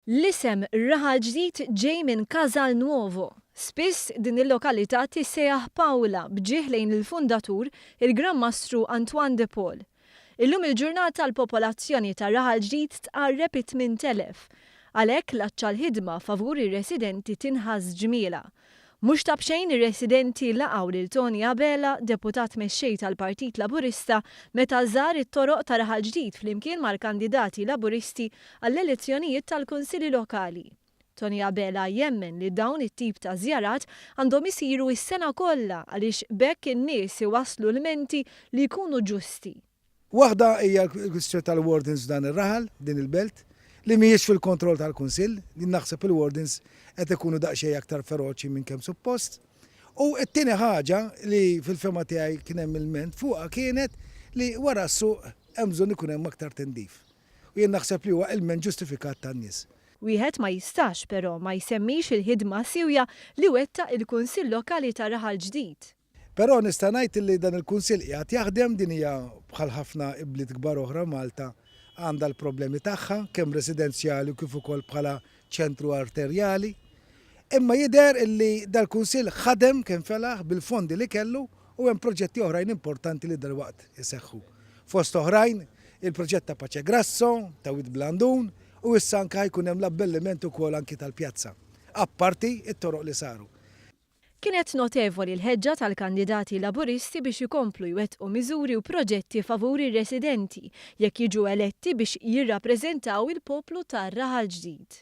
L-isem Raħal Ġdid ġej minn Casal Nuovo. Spiss din il-lokalità tissejjaħ Paola b'ġieħ lejn il-fundatur, il-Gran Mastru Antoine de Paul. Illum il-ġurnata l-popolazzjoni ta' Raħal Ġdid tqarreb it-8,000. Għalhekk l-għatx għall-ħidma favur ir-residenti tinħass ġmielha. Mhux ta' b'xejn ir-residenti laqgħu lil Toni Abela, Deputat Mexxej tal-Partit Laburista, meta żar it-toroq ta' Raħal Ġdid flimkien mal-kandidati Laburisti għall-elezzjonijiet tal-Kunsilli Lokali. Toni Abela jemmen li dawn it-tip ta' żjarat għandhom isiru s-sena kollha għaliex b'hekk in-nies iwasslu lmenti li jkunu ġusti. Waħda hija l-kwistjoni tal-wardens f'dan ir-raħal, din il-belt, li mhijiex fil-kontroll tal-Kunsill, li naħseb il-wardens qed ikunu daqsxejn aktar feroċi minn kemm suppost. U t-tieni ħaġa li fil-fehma tiegħi kien hemm ilment fuqha kienet li wara s-suq hemm bżonn ikun hemm aktar tindif. U jien naħseb li huwa ilment ġustifikat tan-nies. Wieħed ma jistax, però, ma jsemmix il-ħidma siewja li wettaq il-Kunsill Lokali ta' Raħal Ġdid. Però nista' ngħid li dan il-Kunsill qiegħed jaħdem, din hija bħal ħafna ibliet kbar oħra Malta għandha l-problemi tagħha, kemm residenzjali u kif ukoll bħala ċentru arterjali. Imma jidher illi dal-Kunsill ħadem kemm felaħ bil-fondi li kellu u hemm proġetti oħrajn importanti li dalwaqt iseħħu. Fost oħrajn, il-proġett ta' Pace Grasso, ta' Wied Blandun u issa anke ħa jkun hemm l-abbelliment ukoll anki tal-pjazza, apparti t-toroq li saru. Kienet notevoli l-ħeġġa tal-kandidati Laburisti biex ikomplu jwettqu miżuri u proġetti favur ir-residenti jekk jiġu eletti biex jirrappreżentaw il-poplu ta' Raħal Ġdid.